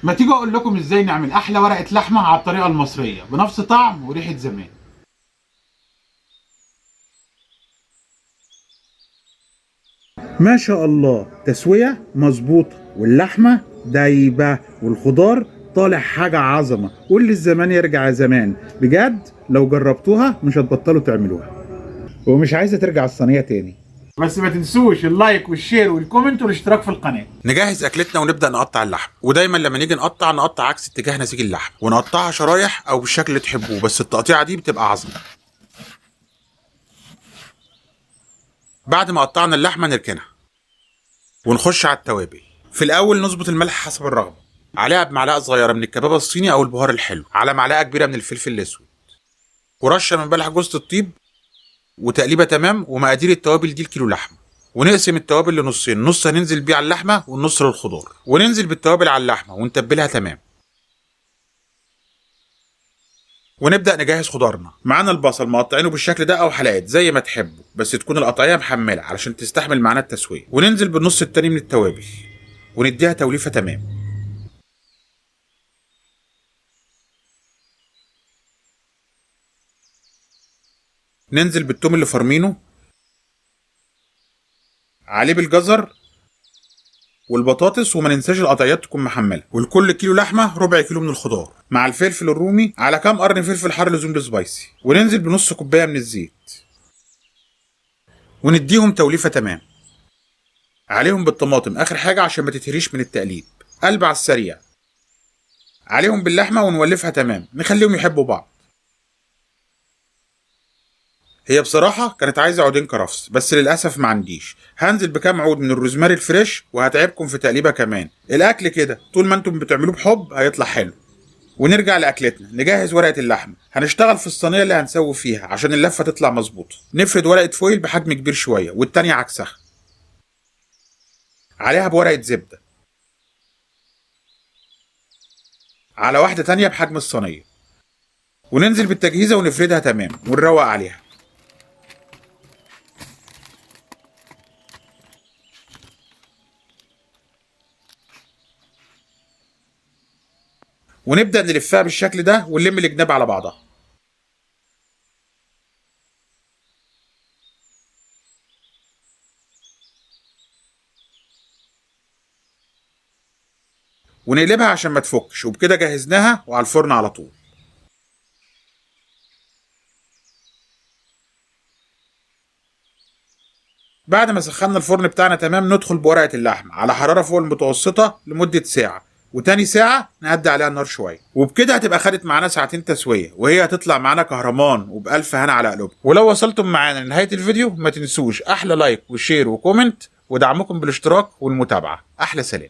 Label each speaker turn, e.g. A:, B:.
A: ما تيجي اقول لكم ازاي نعمل احلى ورقة لحمه على الطريقة المصرية بنفس طعم وريحه زمان. ما شاء الله، تسويه مظبوطة واللحمة دايبه والخضار طالع حاجة عظمه. قول للزمان يرجع زمان، بجد لو جربتوها مش هتبطلوا تعملوها ومش عايزه ترجع الصينية تاني. بس ما تنسوش ال like وال share وال comment والاشتراك في القناة.
B: نجهز اكلتنا ونبدا نقطع اللحم، ودايما لما نيجي نقطع نقطع عكس اتجاه نسيج اللحم، ونقطعها شرايح او بالشكل اللي تحبوه، بس التقطيعه دي بتبقى عظمه. بعد ما قطعنا اللحمة نركنها ونخش على التوابل. في الاول نظبط الملح حسب الرغبة، عليها بمعلقه صغيرة من الكبابه الصيني او البهار الحلو، على معلقه كبيرة من الفلفل الاسود، ورشه من بلح جوز الطيب، وتقليبه تمام. ومقادير التوابل دي الكيلو لحمه. ونقسم التوابل لنصين، نص هننزل بيه على اللحمة والنص للخضار، وننزل بالتوابل على اللحمة ونتبلها تمام. ونبدا نجهز خضارنا. معانا البصل مقطعينه بالشكل ده او حلقات زي ما تحبوا، بس تكون القطعية محمله علشان تستحمل معانا التسوية. وننزل بالنص التاني من التوابل ونديها توليفة تمام. ننزل بالثوم اللي فرمينه، عليه بالجزر والبطاطس، وما ننساش القطعيات تكون محمله. ولكل كيلو لحمه ربع كيلو من الخضار مع الفلفل الرومي، على كام قرن فلفل حار لزوم ال spicy. وننزل بنص كوباية من الزيت ونديهم توليفة تمام. عليهم بالطماطم اخر حاجة عشان ما تتهريش من التقليب. قلب على السريع. عليهم باللحمه ونولفها تمام، نخليهم يحبوا بعض. هي بصراحة كانت عايزة عودين كرفس، بس للأسف ما عنديش. هنزل بكام عود من الروزماري ال fresh وهتعبكم في تقليبة كمان. الأكل كده طول ما انتم بتعملوه بحب هيطلع حلو. ونرجع لأكلتنا. نجهز ورقة اللحمة. هنشتغل في الصينية اللي هنسوي فيها عشان اللفة تطلع مظبوطة. نفرد ورقة foil بحجم كبير شوية والتانية عكسها، عليها بورقة زبدة، على واحدة تانية بحجم الصينية، وننزل بالتجهيزة ونفردها تمام ونروق عليها. ونبدأ نلفها بالشكل ده ونلم الجناب على بعضها. ونقلبها عشان ما تفكش، وبكده جهزناها وعلى الفرن على طول. بعد ما سخنا الفرن بتاعنا تمام، ندخل بورقة اللحمة على حرارة فوق المتوسطة لمدة ساعة، وتاني ساعة نهدي عليها النار شوية، وبكده هتبقى خدت معانا ساعتين تسوية، وهي هتطلع معانا كهرمان وبألف هنا على قلوبكم. ولو وصلتم معانا لنهاية الفيديو ما تنسوش أحلى like و share و comment، ودعمكم بالاشتراك والمتابعة. أحلى سلام.